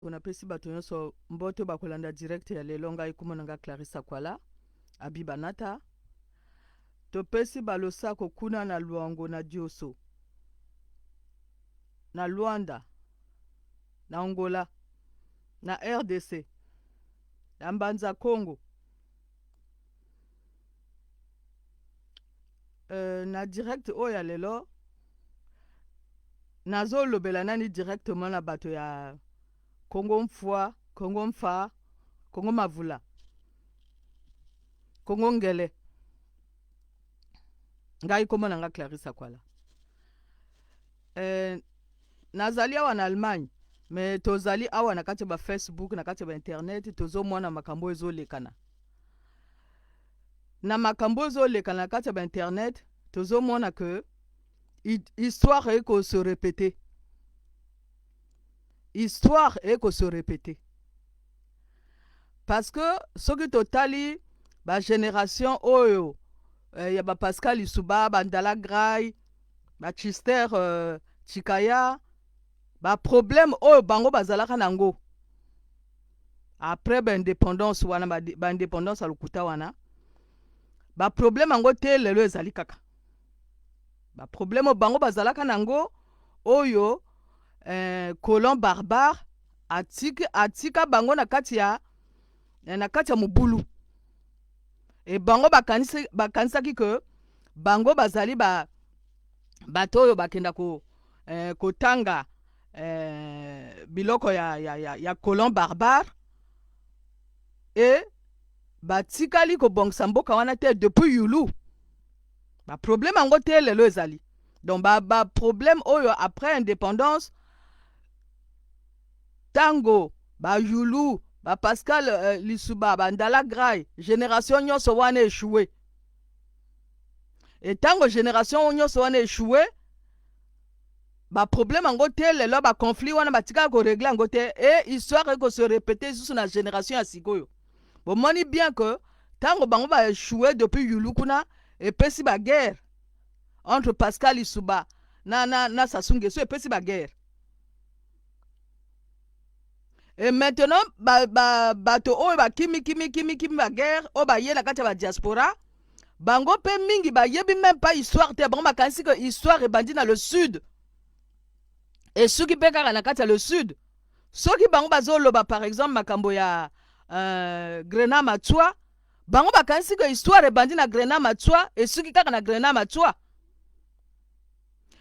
Napesi bato nyonso mbote bakolanda direct ya lelo. Ngai kombo na nga Clarissa Kwala Abiba Nata. Topesi balosako kuna na Luango na Dioso na Luanda na Angola na RDC na Mbanza Congo. Na direct oyo ya lelo nazolobela nani directement na bato ya Congo Mfua, Congo Mfa, Congo Mavula, Congo Ngele. Ngai kombo na nga Clarissa Kwala. Nazali awa na Allemagne, mais tozali awa na kati ya ba Facebook, na kati ya ba internet, tozomona makambo ezolekana. Na makambo ezolekana na kati ya ba internet, tozomona que histoire eko se répéter. Histoire eko se répéter. Parce que soki totali ba génération oyo ya ba Pascal Lisuba, ba Ndala Gray, ba Chister Chikaya, ba problème oyo bango bazalaka nango après ba indépendance wana, ba indépendance ya lokuta wana, ba problème yango te lelo ezali kaka ba problème oyo bango bazalaka nango oyo colon barbare atika bango na kati ya mobulu. E bango bakanisaki ke bango bazali ba bato oyo bakenda kotanga biloko ya colon barbare, e batikali kobongisa mboka wana te depuis yulu. Ba problème yango te lelo ezali. Donc ba problème oyo après indépendance, tango ba yulu, ba Pascal Lisuba, ba Ndala Gray, génération nyonso wana échoué. Et tango génération nyonso wana échoué, ba problème yango te lelo, ba conflit wana batikaka korégler yango te, e histoire eko se répéter lisusu na génération ya sikoyo. Bomoni bien que tango bango ba échoué depuis yulu kuna, epesi ba guerre entre Pascal Lisuba na Sassou Nguesso, epesi ba guerre. Et maintenant bato oyo bakimi kimi kimi kimi ba guerre, oyo baye na kati ya ba diaspora, bango mpe mingi bayebi même pas histoire te. Bango bakanisi ke histoire ebandi na le sud, esuki mpe kaka na kati ya le sud. Soki bango bazoloba par exemple makambo ya Grenat Matswa, bango bakanisi ke histoire ebandi na Grenat Matswa, esuki kaka na Grenat Matswa.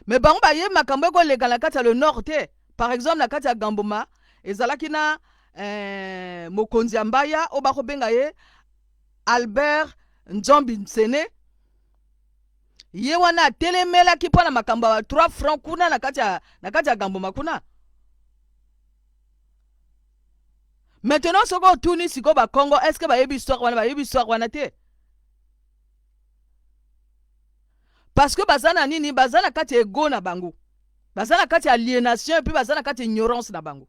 Mais bango bayebi makambo ekoleka na kati ya le nord te. Par exemple na kati ya Gamboma ezalaki na mokonzi ya mbaya oyo bakobenga ye Albert Nzombi Nsene. Ye wana atelemelaki mpo na makambo ya 3 francs kuna na kati ya Gamboma kuna. Maintenant soki otuni sikoyo bakongo, est ce que bayebi histoire wana? Bayebi histoire wana te, parce que baza na nini? Baza na kati ya ego na bango, baza na kati ya aliénation, et puis baza na kati ya ignorance na bango.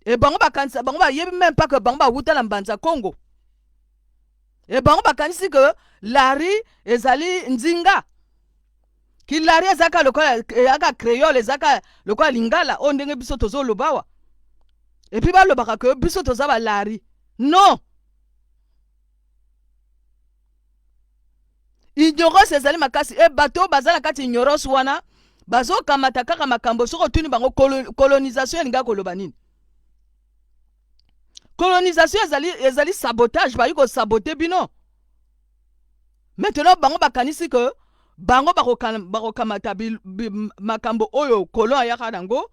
E bango bakanisa, bango bayebi même pas que bango bawuta na Mbanza Congo. E bango bakanisi ke lari ezali nzinga, kilari ezaka lokola, ezaka créole, ezaka lokola lingala oyo ndenge biso tozoloba awa. Et puis balobaka ke biso toza balari. Non, ignorance ezali makasi. E bato oyo baza na kati ignorance wana bazokamata kaka makambo. Soki otuni bango colonisation elingaka koloba nini, colonisation ezali sabotage, bayi kosaboter bino. Maintenant bango bakanisi ke bango bakokamata makambo oyo colon ayaka nango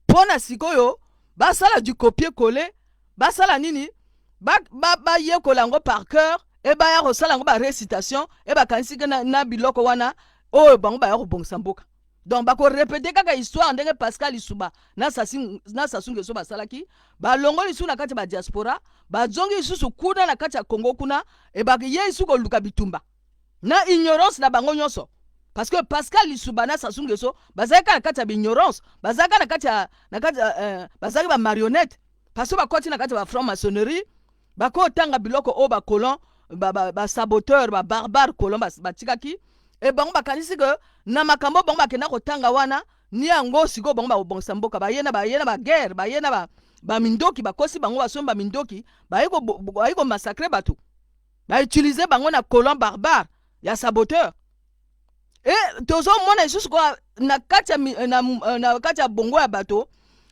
mpo na sikoyo basala du copier coller, basala nini, bayekola yango par cœur, e baya kosala yango barécitation. E bakanisi ke na biloko wana oyo bango baya kobongisa mboka. Donc bakorépéter kaka histoire ndenge Pascal Lisuba na Sassou Nguesso basalaki. Balongoli lisusu na kati ya badiaspora, bazongi lisusu kuna na kati ya Congo kuna, e baye lisusu koluka bitumba na ignorance na bango nyonso, parce que Pascal Lisuba na Sassou Nguesso bazalaki kaka na kati ya baignorance, bazalaki na kati ya na kati bazalaki bamarionnette, parce que bakoti na kati ya bafranc maçonnerie, bakotanga biloko oyo bacolon, basaboteur, babarbare colon batikaki. E bango bakanisi ke na makambo bango bakenda kotanga wana. Ni yango sikoyo bango bakobongisa mboka. Baye na baye na baguerre, baye na bamindoki, bakosi bango, basombi bamindoki, baye komassacrer bato, bautiliser bango na colon barbare ya saboteur. E tozomona lisusu kwa na kati ya bongo ya bato,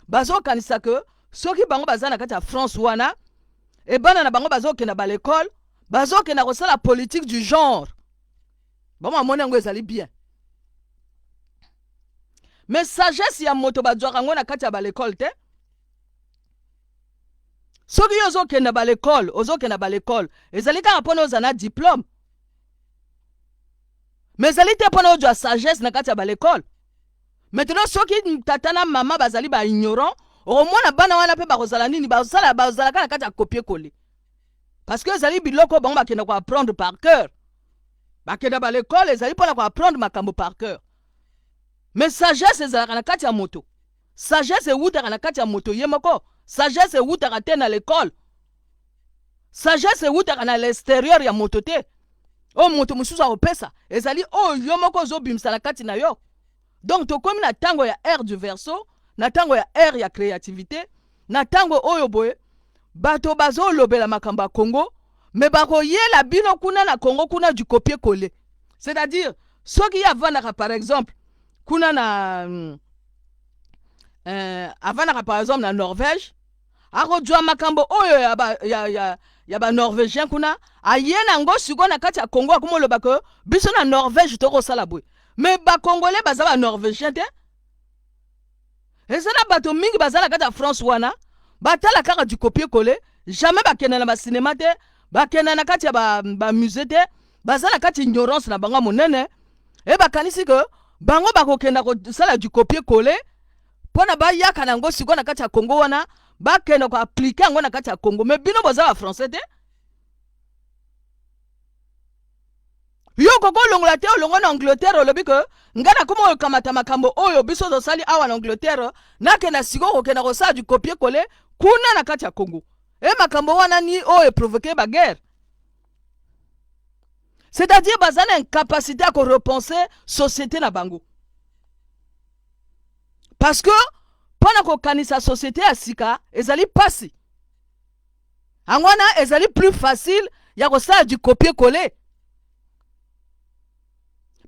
bazokanisa ke soki bango baza na kati ya France wana, e bana na bango bazokenda ba l'école, bazokenda kosala politique du genre. Bango bamoni yango ezali bien, mais sagesse ya moto bazwaka yango na kati ya balekole te. Soki yo ozokenda balekole, ozokenda balekole, ezali kaka mpona ozala na diplôme, mais ezali te mpona ozwa sagesse na kati ya balekole. Maintenant, soki tata na mama bazali baignorant, okomona bana wana mpe bakozala nini? Bazala, bazalaka na kati ya copier-coller, parce que ezali biloko bango bakenda koapprendre par cœur. Bakenda balekole ezali mpona koapprendre makambo par cœur, mais sagesse ezalaka na kati ya moto. Sagesse ewutaka na kati ya moto ye moko. Sagesse ewutaka te na l'école, sagesse ewutaka na l'extérieur ya moto te. Oyo moto mosusu akopesa ezali oyo yo moko ozobimisa na kati na yo. Donc tokómi na ntango ya ère du Verseau, na ntango ya ère ya créativité, na ntango oyo boye bato bazolobela makambo ya Congo, mais bakoyela bino kuna na Congo kuna du copier coller. C'est-à-dire soki ye avandaka par exemple kuna na avandaka par exemple na Norvège, akozwa makambo oyo ya banorvégien kuna, aye nango sikoyo na kati ya Congo, akoma oloba ke biso na Norvège tokosala boye. Mais Bacongolais baza banorvégien te. Eza na bato mingi baza na kati ya France wana, batala kaka du copier coller, jamais bakende na basinema te, bakende na kati ya bamusée ba te. Baza na kati ignorance na bango monene. E bakanisi ke bango bakokenda kosala du copier coller mpo na bayaka na yango sikoyo na kati ya Congo wana, bakende koappliquer yango na kati ya Congo. Mais bino boza bafrançais te. Yo koko olongola te, olongo na Angleterre, olobi ke ngai nakoma okamata makambo oyo biso tosali awa na Angleterre, nakenda sikoyo kokenda kosala du copier coller kuna na kati ya Congo. E makambo wana ni oyo eprovoquer baguerre, c'est-à-dire baza na incapacité ya korepenser société na bango, parce que mpo na kokanisa société ya sika ezali mpasi. Yango wana ezali plus facile ya kosala du copier coller.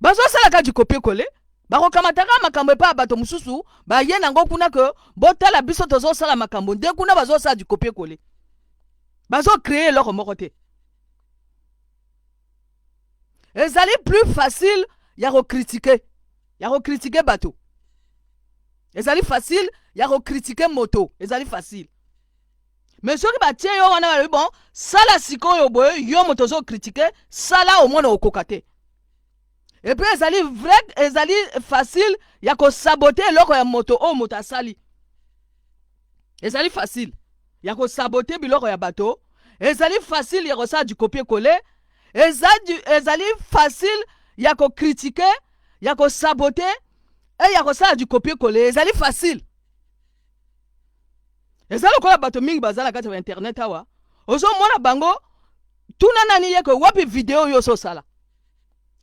Bazosalaka du copier coller, bakokamataka makambo epai ya bato mosusu, baye nango kuna ke botala biso tozosala makambo nde kuna bazosala du copier coller, bazocréer eloko moko te. Ezali plus facile ya kocritiquer bato, ezali facile ya kocritiquer moto, ezali facile. Mais soki batie yo wana, balobi: "Bon, sala sikoyo boye," yo moto ozocritiquer, sala, omona okoka te. Et puis ezali vrai, ezali facile ya kosaboter eloko ya moto oyo moto asali. Ezali facile ya kosaboter biloko ya bato, ezali facile ya kosala du copier coller, ezali facile ya kocritiquer, ya kosaboter e ya kosala du copier coller. Ezali facile. Eza lokola bato mingi baza na kati ya internet awa, ozomona bango, tuna nani ye ke wapi video oyo ososala.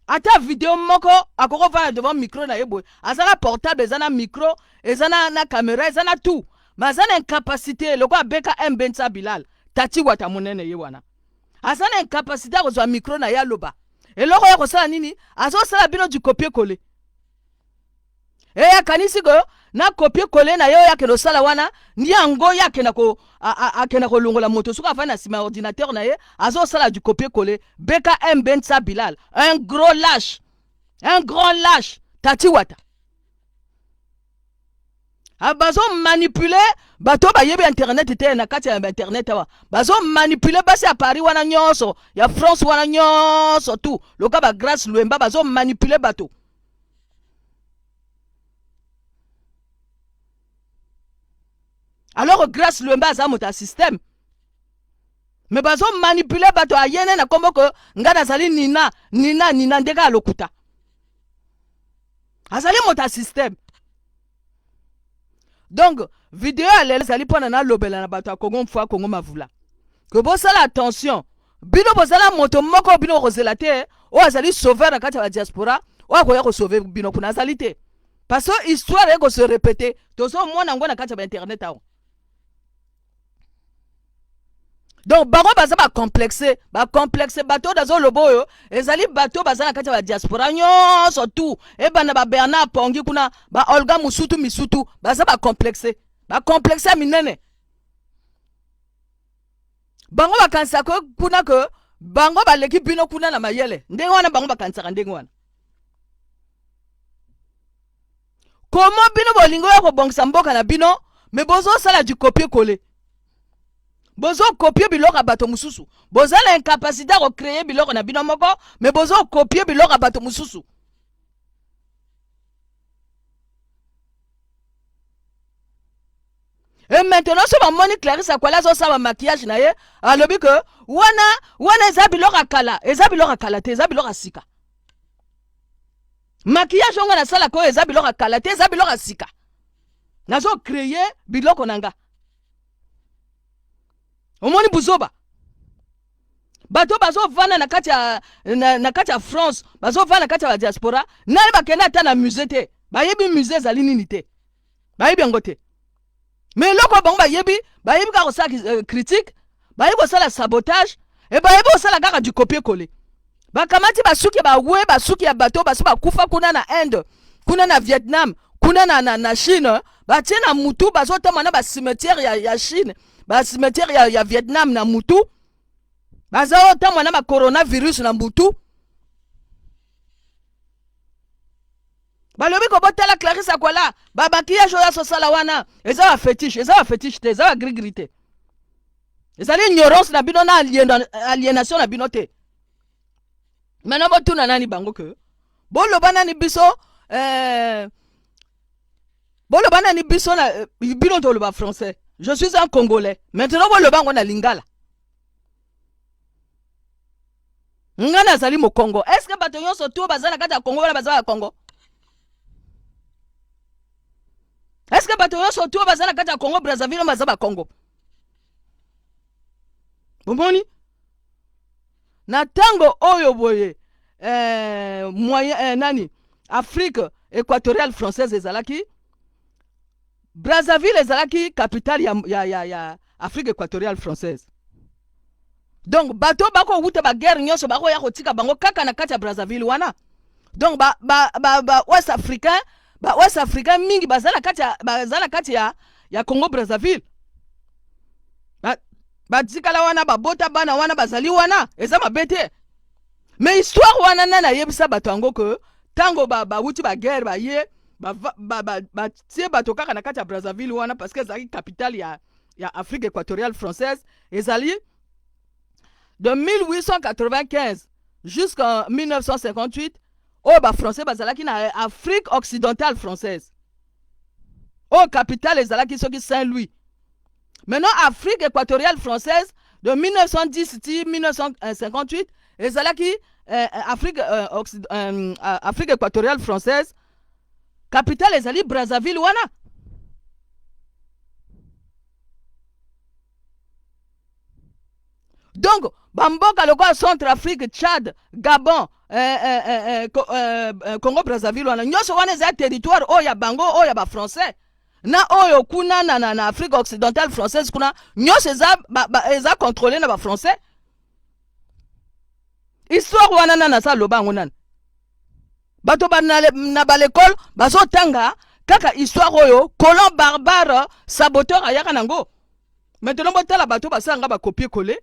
Ata video moko akoki kovanda devant micro na ye boye, aza na portable, eza na micro, eza na caméra, eza na tout, mais aza na incapacité lokola abeka mbensa Bilal Tati Wata monene. Ye wana aza na incapacité ya kozwa micro na ye, aloba eloko ya kosala nini. Azosala bino du copier coller. E akanisi ko na copier coller na ye oyo akende osala wana, ndi yango ye akenda ko akenda kolongola moto. Soki afandi na nsima ya ordinateur na ye, azosala du copier coller. Bkm Bensa Bilal, un gros lâche, un grand lâche. Tati Wata bazomanipuler bato bayebi internet te. Na kati ya internet awa bazomanipuler basi ya Paris wana nyonso, ya France wana nyonso, tout loka bagrâce Lwemba, bazomanipuler bato. Alors Grâce Lwemba aza moto ya système, mais bazomanipuler bato. Ayene na nkombo ke ngai nazali Nina, Nina, Nina, ndenge alokuta, azali moto ya système. Donc video ya lelo ezali mpona nalobela na bato ya Kongo Mfua, Kongo Mavula, ke bosala attention. Bino bozala moto moko, bino kozela te oyo azali sauveur na kati ya badiaspora oyo akoya kosauver bino kuna, azali te. Parce que histoire eko se répéter, tozomona yango na kati ya bainternet awa. Donc bango baza bacomplexe, bacomplexe. Bato oyo nazoloba oyo ezali bato baza na kati ya badiaspora nyonso tu, ebanda babernard pongi kuna, baolga mosutu misutu, baza bacomplexe, bacomplexe ya minene. Bango bakanisaka kuna ke bango baleki bino kuna na mayele. Ndenge wana bango bakanisaka ndenge wana. Komo bino bolingi oya kobongisa mboka na bino, me bozosala du copier coller, bozokopie biloko ya bato mosusu. Boza na incapacité ya kocreye biloko na bino moko, me bozokopie biloko ya bato mosusu. Et maintenant so bamoni Clarisse Akwala azosala maquillage na ye, alobi ke wana wana eza biloko ya kala. Eza biloko ya kala te, eza biloko ya sika. Maquillage onga nasalaka oyo eza biloko ya kala te, eza biloko ya sika. Nazo créer biloko na nga. Omoni buzoba? Bato bazovanda na kati ya na kati ya France, bazovanda na kati ya badiaspora, nani bakende ata na musée te, bayebi musée ezali nini te, bayebi yango te. Me eloko bango bayebi, bayebi kaka kosala critique, bayebi kosala sabotage, e bayebi kosala kaka du copier coller. Bakamati basuki bawe, basuki ya bato basi bakufa kuna na Inde, kuna na Vietnam, kuna na Chine, batie na mutu, bazotama na bacimetière ya Chine, bacimetière ya Vietnam na mutu, bazotama na bacoronavirus na mutu. Balobi kobotala Clarisse Akwala, bamakillage oyo asosala wana eza bafetiche. Eza bafetiche te, eza bagrigri te, ezali ignorance na bino na aliénation na bino te. Maintenant botuna nani bango ke boloba nani biso, boloba nani biso na bino toloba français. Je suis un Congolais. Maintenant boloba yango na lingala. Nga nazali mokongo. Est ce que bato nyonso to baza na kati ya Kongo wana baza ya Kongo? Est ce que bato nyonso to baza na kati ya Kongo Brazzaville baza bakongo? Bomoni na ntango oyo boye, moyen, nani, Afrique équatoriale française ezalaki Brazzaville, ezalaki capitale ya Afrique équatoriale française. Donc bato bakowuta baguerre nyonso bakoya kotika bango kaka na kati ya Brazzaville wana. Donc ba ouest africain, ba ouest africain mingi baza na kati ya Congo Brazzaville. Batikala wana, babota bana wana, bazali wana, eza mabe te. Mais histoire wana, nani ayebisa bato yango ke ntango bawuti baguerre, baye batie bato kaka na kati ya Brazzaville wana, parce que ezalaki capitale ya Afrique équatoriale française? Ezali de 1895 jusqu'en 1958 oyo bafrançais bazalaki na Afrique occidentale française, oyo capitale ezalaki soki Saint-Louis. Maintenant Afrique équatoriale française de 1910 ti 1958 ezalaki Afrique équatoriale française, capitale ezali Brazzaville wana. Donc bamboka lokola Centre Afrique, Tchad, Gabon, Congo Brazzaville wana nyonso wana eza territoire oyo ya bango, oyo ya bafrançais. Na oyo kuna na Afrique occidentale française kuna nyonso eza contrôlé na bafrançais. Histoire wana, nani aza aloba yango? Nani? Bato ba na balekole bazotanga kaka histoire oyo colon barbare saboteur ayaka nango. Maintenant botala bato basalanga bacopier coller,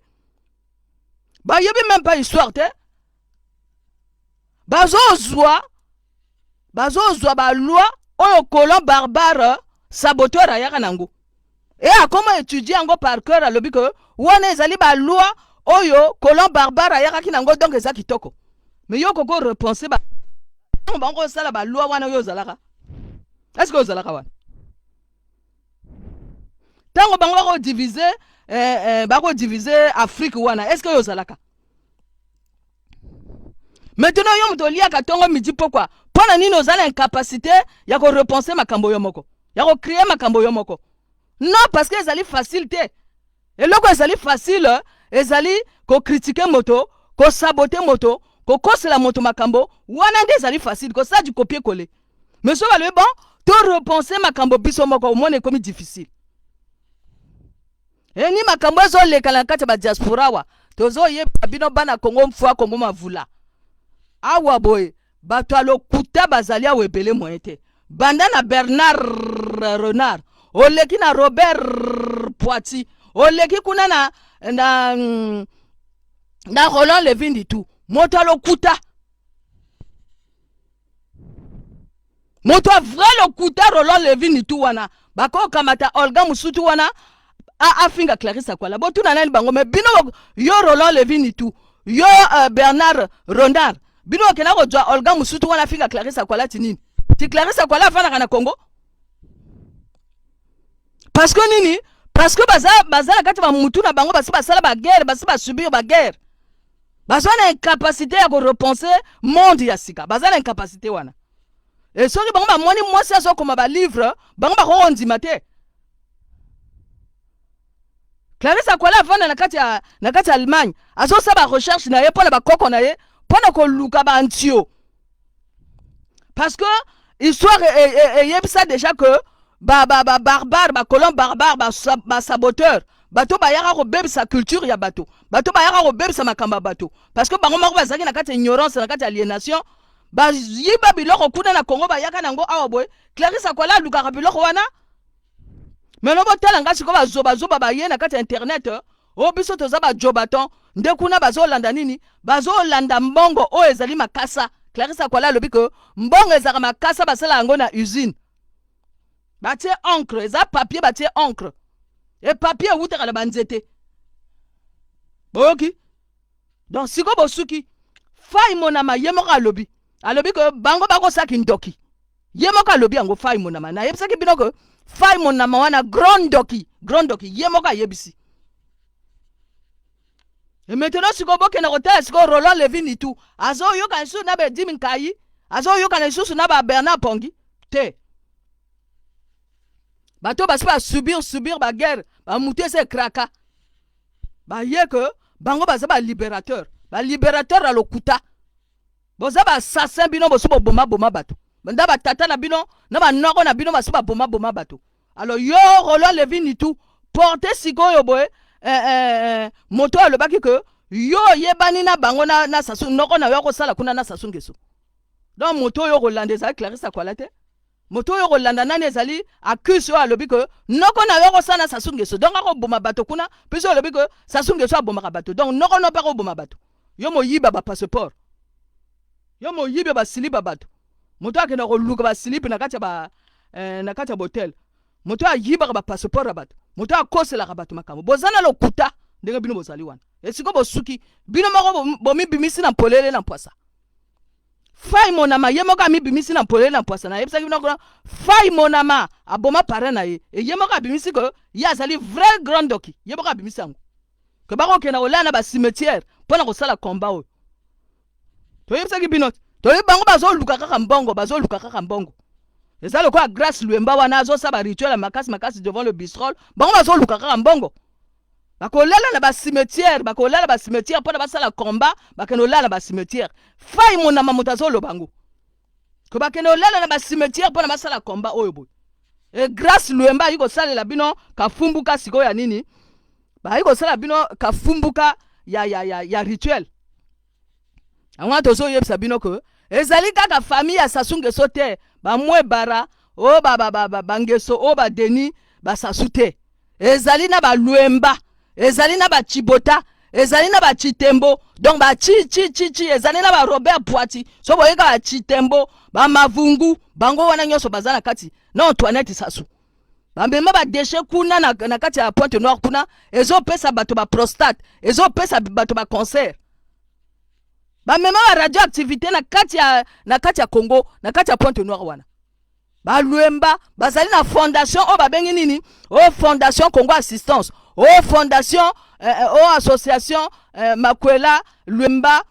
bayebi même pas histoire te. Bazozwa baloi oyo colon barbare saboteur ayaka nango, e akoma étudie yango par cœur, alobi ke wana ezali baloi oyo colon barbare ayakaki nango, donc eza kitoko. Mais yo koko repense ba bango kosala baloi wana, oyo ozalaka, est ce que ozalaka wana ntango bango bakodivise, bakodivise Afrique wana? Est ce que oyo ozalaka? Maintenant yo moto oliaka ntongo, midi, pokwa, mpo na nini oza na incapacité ya korepense makambo yo moko, ya kocréer makambo yo moko? Non, parce que ezali facile te. Eloko ezali facile ezali kocritiquer moto, kosaboter moto, kokosela moto makambo. Wana nde ezali facile, kosala du copier coller. Mais soki balobi bon, to repense makambo biso moko, omona ekomi difficile. Eni makambo ezoleka na kati ya badiaspora awa, tozoyebisa bino bana Kongo mfua Kongo mavula awa boye, bato ya lokuta bazali awa ebele moye te. Banda na Bernard Renard, oleki na Robert Poiti, oleki kuna na Roland Levin tu, moto ya lokuta, moto ya vrai lokuta Roland Levin tu wana. Bakokamata Olga Musutu wana afinga Clarisse Akwala, botuna nani bango. Me bino, yo Roland Levin tu, yo Bernard Rondard, bino okenda kozwa Olga Musutu wana afinga Clarisse Akwala ti nini? Ti Clarisse Akwala afandaka na Congo parce que nini? Parce que baza na kati ya bamutu na bango, basi basala baguerre, basi basubir baguerre, baza na incapacité ya korepenser monde ya sika, baza na incapacité wana. E soki bango bamoni mwasi azokoma balivre, bango bakokondima te. Clarisse Akwala avanda na kati ya Allemagne, azosala barecherche na ye mpo na bakoko na ye, mpo na koluka bantio, parce que histoire eyebisa déjà que babarbare, bacolon barbare, basaboteur, bato bayaka kobebisa culture ya bato, bato bayaka kobebisa makambo ya bato, parce que bango moko bazalaki na kati ya ignorance, na kati ya aliénation. Bayiba biloko kuna na Congo, bayaka nango awa boye. Clarisse Akwala alukaka biloko wana. Meno botala nga sikoyo, bazobazoba baye na kati ya internet oyo, biso toza bajobaton nde kuna bazolanda nini? Bazolanda mbongo oyo ezali makasa. Clarisse Akwala alobi ke mbongo ezalaka makasa, basala yango na usine, batie encre, eza papier, batie encre e papier ewutaka na banzete. Boyoki? Donc sikoyo bosuki. Fai Monama ye moko alobi ke bango bakosaki ndoki. Ye moko alobi yango. Fai Monama, nayebisaki bino ke Fai Monama wana grand ndoki, grand ndoki, ye moko ayebisi. E maintenant sikoyo bokende kotala sikoyo Roland Levin itu azoyoka lisusu na bedimi nkai, azoyoka lisusu na babernard Pongi te. Bato basi basubir subir baguerre, bamutu esi ekraka, baye ke bango baza balibérateur, balibérateur ya lokuta. Boza baassassin bino, bosi bobomaboma bato nda batata na bino na banoko na bino, basi babomaboma bato. Alors yo Roland Levin Nitu porte sikoyo boye, moto oyo alobaki ke yo oyebani na bango na Sasu, noko na yo akosala kuna na Sasu Ngeso. Donc moto oyo kolanda ezali Clarisse Akwala te. Moto oyo kolanda nani? Ezali accuse oyo alobi ke noko na yo akosala na Sasu Ngeso, donc akoboma bato kuna. Mpe olobi ke Sasu Ngeso abomaka bato, donc noko no mpe akoboma bato. Yo moyiba bapasseport, yo moyibi basilipa bato, moto akenda koluka basilipi na kati ya botel, moto ayibaka bapasseport ya bato, moto akoselaka bato makambo. Boza na lokuta ndenge bino bozali wana. Esiko bosuki bino moko, bomibimisi na mpolele na mpwasa. Fai Monama ye moko amibimisi na mpolele na mpwasa. Nayebisaki bino kuna, Fai Monama aboma parrain na ye. E ye moko abimisi ke ye azali vrai grand ndoki. Ye moko abimisi yango ke bakokenda kolala na bacimetière mpo na kosala combat oyo toyebisaki bino. Toyebi bango bazoluka kaka mbongo, bazoluka kaka mbongo. Eza lokola Grâce Lwemba wana azosala barituel ya makasi makasi devant le bistrol. Bango bazoluka kaka mbongo, bakolala na bacimetière, bakolala bacimetière mpo na basala combat. Bakende olala na bacimetière. Fai Monama moto azoloba yango ko bakende olala na bacimetière mpo na basala combat oyo boye. E Grâce Lwemba ayi kosalela bino kafumbuka sikoyo ya nini? Bayi kosala bino kafumbuka ya rituel yango wana. Tozoyebisa bino ke ezali kaka famille ya Sasu Ngeso te, bamwebara oyo bangeso oyo badeni basasu te. Ezali na balwemba, ezali na bacibota, ezali na bacitembo, donc baci ci ci ci, ezali na barobert Poiti. So boyeka bacitembo, bamavungu, bango wana nyonso baza na kati na Antoinette Sasu. Bamema badéchets kuna na kati ya Pointe Noire kuna, ezopesa bato baprostate, ezopesa bato bacancer. Bamema baradioactivité na kati ya Congo, na kati ya Pointe Noire wana. Balwemba bazali na fondation oyo babengi nini? Oyo Fondation Congo Assistance, oyo fondation, oyo association Makwela Lwemba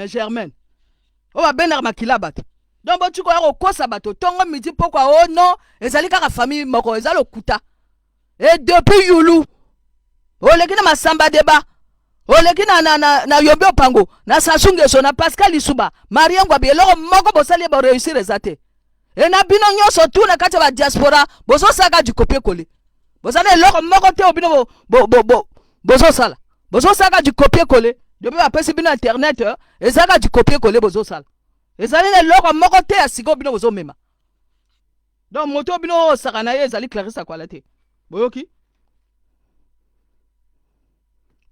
Germaine, oyo babendaka makila bato. Donc botika oya kokosa bato ntongo, midi, pokwa. O non, ezali kaka famille moko, eza lokuta. E depuis yulu oleki na Masamba Deba. Oleki na, na, na, na Yombi Opango, na Sassou Nguesso, na Pascal Lisuba, Marie Ngwabi, eloko moko bosali ye boréussir eza te. E na bino nyonso tu na kati ya ba diaspora bozosala du copier coller. Boza na eloko moko te bino bo, bo, bo, bo, bozosala. Bozosala du copier coller. Depuis bapesi bino internet, eh, ezalaka du copier coller bozosala. Ezali na eloko moko te ya sikoyo bino bozomema. Donc moto bino osaka na ye ezali Clarisse Akwala te. Boyoki?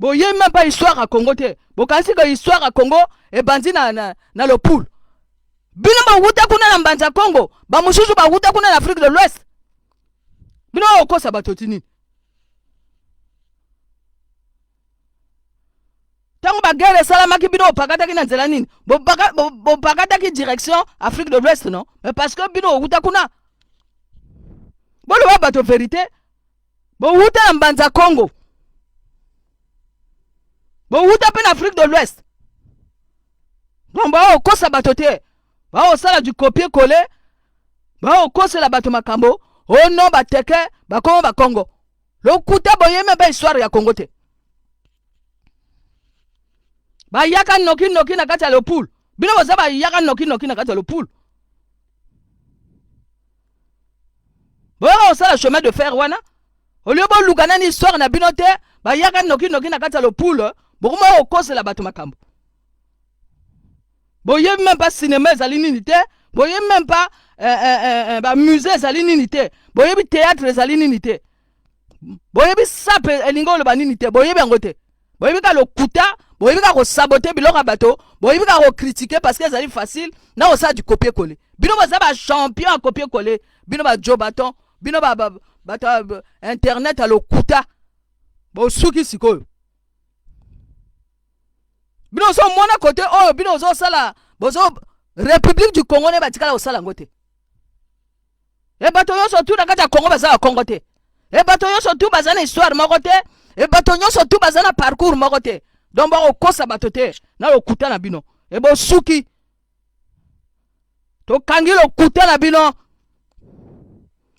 Boyebi meme pas histoire ya Congo te. Bokanisi que histoire ya Congo ebandi na, na, na Lopul. Bino bawuta kuna na Mbanza Congo, bamosusu bawuta kuna na Afrique de l'Ouest. Bino okosa bato ti nini? Ntango baguerre esalamaki bino bopakataki na nzela nini? Bopakataki direction Afrique de l'Ouest non? Mais parce que bino owuta kuna. Boloba bato verite. Bowuta na Mbanza Congo. Bowuta mpe na Afrique de l'Ouest. Donc baokosa bato te. Baosala du copier coller. Baokosela bato makambo. Oh non bateke bakongo bakongo. Lokuta boyeme ba histoire ya Congo te. Bayaka noki noki na kati ya lopul. Bino boza bayaka noki noki na kati ya lopul. Boyaka kosala chemin de fer wana. Olio boluka nani histoire na bino te, bayaka noki noki na kati ya lopul, bokoma kokosela bato makambo. Boyebi même pas cinéma ezali nini te, boyebi même pas euh, euh, euh, euh ba musée ezali nini te, boyebi théâtre ezali nini te. Boyebi sape elingi oloba nini te, boyebi yango te. Boyebi ka lokuta, boyebi ka kosabote biloko ya bato, boyebi ka kokritike parce que ezali facile na kosala du copier coller. Bino boza ba champion ya copier coller, bino ba jobaton, bino ba bato ya internet ya lokuta. Bosuki sikoyo. Bino ozomona kote oyo bino ozosala bozo République du Congo ne batikala kosala yango te. E bato nyonso tu na kati ya Congo baza ba Congo te. E bato nyonso tu baza na histoire moko te. E bato nyonso tu baza na parcours moko te. Donc bakokosa bato te na lokuta na bino. E bosuki. Tokangi lokuta na bino.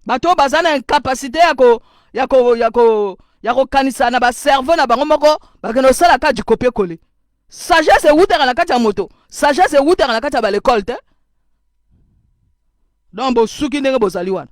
Bato baza na incapacité ya ko ya ko ya ko ya kokanisa na ba cerveau na bango moko bakende kosala ka du copier coller. Sagesse ewutaka na kati ya moto. Sagesse ewutaka na kati ya ba l'école te. Donc bosuki ndenge bozali wana.